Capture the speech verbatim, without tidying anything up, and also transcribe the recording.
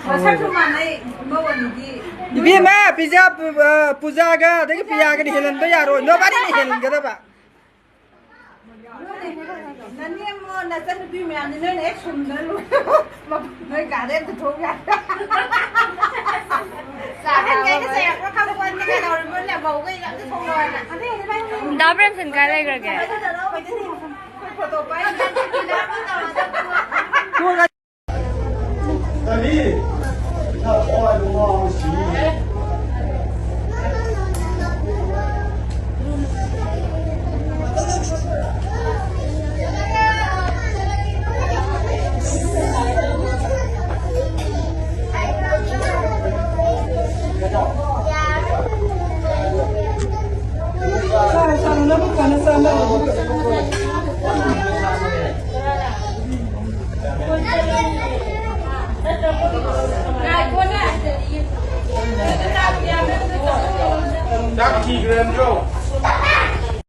ꯃꯁꯛꯁꯨ ꯃꯥꯟꯅꯩ, ꯃꯧ ꯑꯅꯤꯗꯤ꯫ ꯏꯕꯦꯝꯃ, ꯄꯤꯖꯥ, ꯄꯨ-, ꯑ, ꯄꯨꯖꯥꯒ ꯑꯗꯒꯤ ꯄꯤꯌꯥꯒꯗꯤ ꯍꯦꯜꯍꯟꯕ ꯌꯥꯔꯣꯏ, ꯅꯣꯏꯕꯥꯅꯤꯅ ꯍꯦꯜꯍꯟꯒꯗꯕ꯫ ꯅꯅꯦꯝꯃꯣ, ꯅꯆꯟꯅꯨꯄꯤ ꯃꯌꯥꯝꯗꯤ ꯅꯣꯏꯅ ꯍꯦꯛ ꯁꯨꯝꯗ ꯂꯣꯏ-, ꯅꯣꯏ ꯀꯥꯗꯩ ꯑꯝꯇ ꯊꯣꯛ ꯌꯥꯏ꯫ ꯑꯍꯟꯈꯩꯅ ꯆꯩꯔꯛꯄ꯭ꯔꯥ ꯈꯪꯄꯣꯟꯇꯦ, ꯀꯩꯗꯧꯔꯤꯕꯅꯣ, ꯃꯧꯈꯩ ꯑꯝꯇ ꯊꯣꯛꯂꯛꯑꯣ ꯍꯥꯏꯅ꯫ ꯗꯥ ꯄ꯭ꯔꯦꯝꯆꯟ ꯀꯥꯏ ꯂꯩꯈ꯭ꯔꯒꯦ? ꯆꯥꯛ ꯊꯤꯈ꯭ꯔꯦ ꯅꯠꯇ꯭ꯔꯣ?